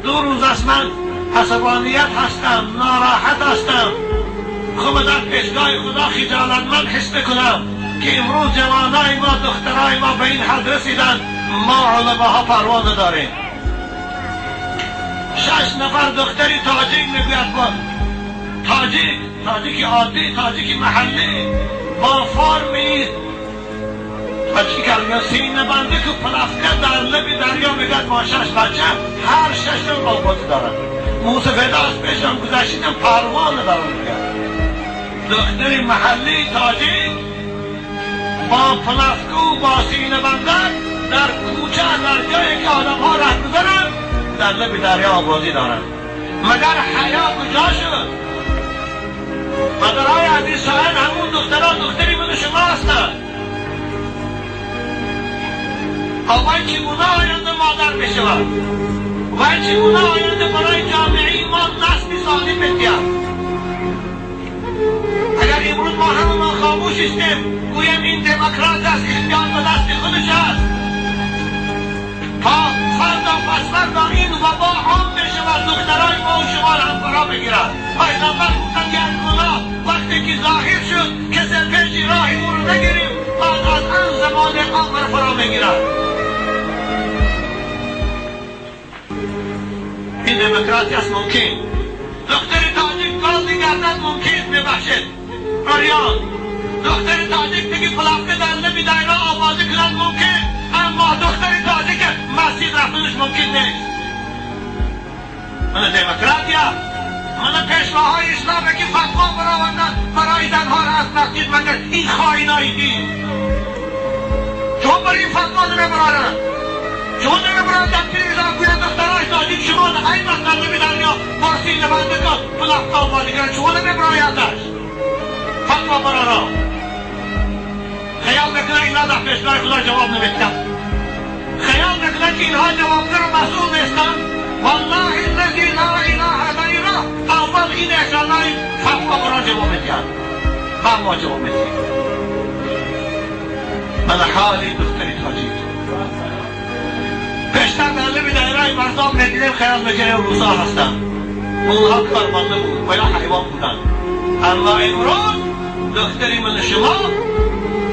دو روز از من عصبانیت هستم، ناراحت هستم. خوب در پیشگاه خدا خجالت من حس بکنم که امروز جوانای ما، دخترای ما به این حد رسیدن، ما علماها پروا نداریم. 6 نفر دختری تاجیک میگوید با تاجیک، تاجیک عادی، تاجیک محلی، با فرمی تاجیک سینه بنده که پلافکه در لب دریا میگد با 6 بچه، هر 6 تا آبازی دارن. موسفیدا از پیشم گذشتیدم پروا ندارم میگد. دختری محلی تاجیک با پلافکه و با سینه بنده در کوچه، در جایی که آدم ها راه گذرن، در لب دریا آبازی دارن. مگر حیا کجا شد؟ مادرهای عزیز ساحل همون دختران دختری من شما هستند. آقای چگونه آینده مادر بشود؟ و چگونه آینده برای جامعه ما نسل سالم بدهد؟ اگر امروز ما همه خاموش هستیم، گویم این دموکرات است، اختیار به دست خودش است، تا فردا پس فردا این وبا عام بشود، دخترای ما و شما را هم فرا بگیرد. پیغمبر گفتند یک گناه وقتی که ظاهر شد کسی پیش راه او رو نگیریم، بعد از آن زمان امر فرا میگیرد. این دموکراسی است ممکن. دختر تاجیک گاز گردد ممکن، میبخشید آریان. دختر تاجیک دیگه پلافکه در لب دایره آوازی کند ممکن، اما دختر تاجیک مسجد رفتنش ممکن نیست. من دموکراتیا، من پیشواهای اسلام که فتوا برآوردن برای زنها را از مسجد، مگر این خائنای دین چون برای این فتوا نمیبرارند؟ چون نمیبرارند در تلویزیون گویند دخترای تاجیک شما این وقت در لب دریا با سینه بنده کن پلافکه آوازی کنند، شما نمیبرایندش فتوا برارا. خیال میکنن اینا در پیشگاه خدا جواب نمیدن، خیال میکنن که اینها جوابگو و مسئول نیستند. والله الذی لا اله غیره اول این احسانای فتوا برا جواب میدن، بعد ما جواب میدیم. من حالی دختری تاجیک پیشتر در لب دایره مرزاب میدیدیم، خیال میکنیم روسا هستند، اونها کارمانده بود و یا حیوان بودند. اما امروز دختری من شما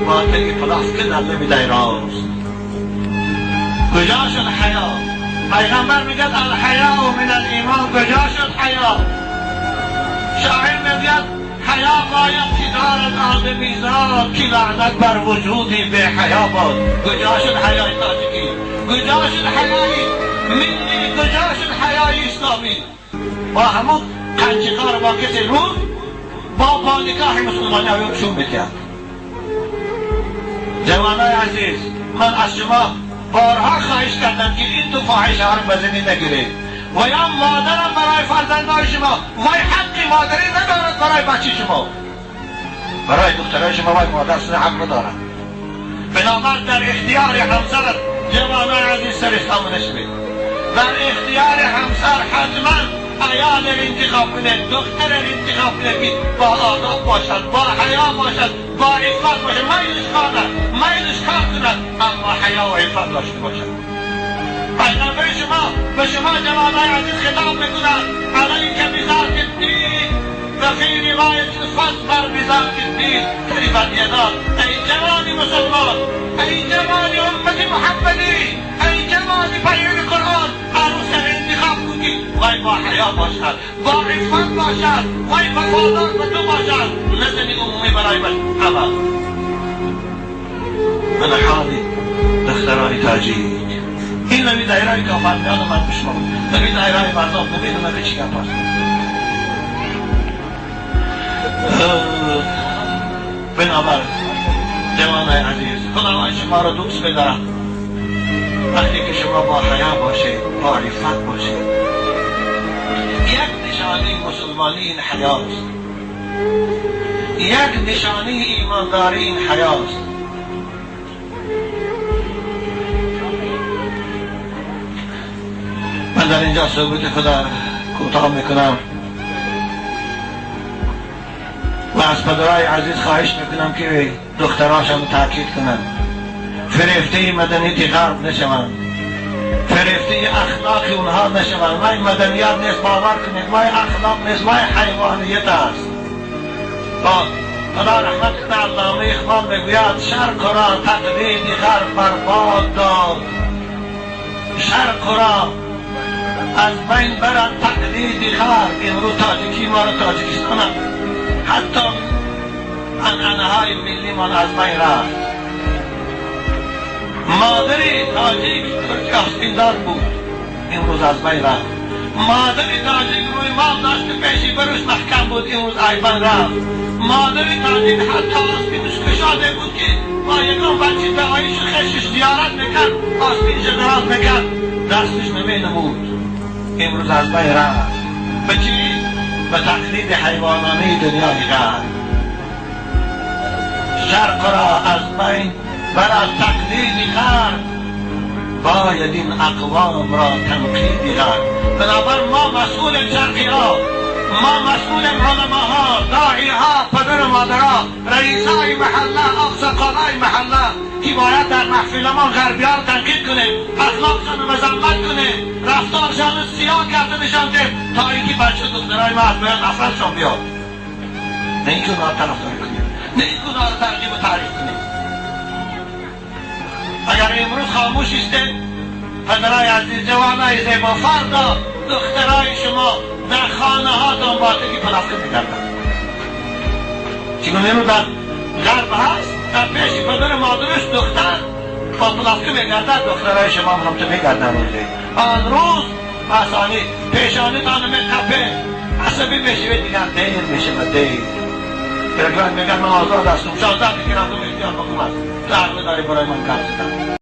با تنگ پلاسکه در لب دایره است. کجا شد حیا؟ پیغمبر میگه الحیا من الایمان. کجا شد حیا؟ شاعر میگه حیا باید که دارد آدمیزاد، که لعنت بر وجودی به حیا باد. کجا شد حیای تاجیکی؟ کجا شد حیای ملی؟ کجا شد حیای اسلامی؟ با همون قنچکار با کسی روز با نکاح مسلمانی اویون میکرد. جوانای عزیز، من از شما بارها خواهش کردم که این دو فاحشه ها رو به زمین نگیرید و یا مادرم برای فرزندان شما وای حق مادری ندارد برای بچه شما، برای دخترای شما وای مادر سن حق ندارد. بنابر در اختیار همسر جوانای عزیز سر اسلام نشوید، در اختیار همسر حتما عیال انتخاب کنید، دختر انتخاب کنید که با آداب باشد، با حیا باشد، با عفت باشد، میلش کار میلش کار کند، اما حیا و عفت داشته باشد. پیغمبر شما به شما جوانای عزیز خطاب میکند علیک بذات الدین و فی روایت فاظفر بذات الدین تربت یداک. ای جوان مسلمان، ای جوان امت محمدی، ای جوان پیرو قرآن، عروس انتخاب کنی وای با حیا باشد، با عفت باشد، وای وفادار به تو باشد، نه زنی عمومی برای من. اما من حالی دختران تاجیک این نمی دایره کافر میان من بشما نمی دایره مردم نمیدونم چی گپ است. بنابر جوانای عزیز، خداوند شما را دوست بدارد. وقتی که شما با حیا باشید، با عفت باشید، یک نشانه مسلمانی این حیاست، یک نشانه ایمانداری این حیاست. من در اینجا صحبت خدا کوتاه میکنم و از پدرای عزیز خواهش میکنم که دختراشم تاکید کنند فریفته مدنیت غرب نشوند. گرفته اخلاق اونها نشوند. وای مدنیت نیست، باور کنید، وای اخلاق نیست، وای حیوانیت است. با خدا رحمت کنه علامه اقبال میگوید شرق را تقلید غرب برباد داد، شرق را از بین برد تقلید غرب. امروز تاجیکی ما را تاجیکستان هم حتی عنعنه های ملی ما از بین رفت. مادری تاجیک ترک آستیندار بود، امروز از بین رفت. مادری تاجیک روی مال داشت که پیشی بروش محکم بود، امروز ایبان رفت. مادری تاجیک حتی آستینش کشاده بود که با یکان بچه دواییش خشش زیارت میکرد، آستینش دراز میکرد، دستش نمی نمود، امروز از بین رفت. به چی؟ به تقلید حیوانانه دنیای غرب. شرق را از بین برد تقلید غرب، باید این اقوام را تنقید غرب. بنابر ما مسئول شرقی ها، ما مسئول علماها، داعی ها، پدر و مادرها، رئیسای محله، آقساقالای محله که باید در محفلمان غربی ها را تنقید کنیم، اخلاقشان را مذمت کنیم، رفتارشان را سیاه کرده نشان دهیم تا اینکه بچه دخترای ما از میان نفرتشان بیاد. نه اینکه اونها را طرفداری کنیم، نه اینکه اونها را ترغیب و تعریف کنیم. اگر امروز خاموش استید پدرای عزیز، جوانای زیبا، فردا دخترای شما در خانه ها دنبالگی پلافکه میگردند. چگونه امروز در غرب هست، در پیش پدر مادرش دختر با پلافکه میگردد، دخترای شما هم تو میگردن. روزی آن روز آسانی پیشانی تان میتپه، عصبی میشوید، دیگر دیر میشه و دیر. میگن من آزاد هستم، 16 که رفتم اختیار بکنم، تو حق نداری برای من کار زدن.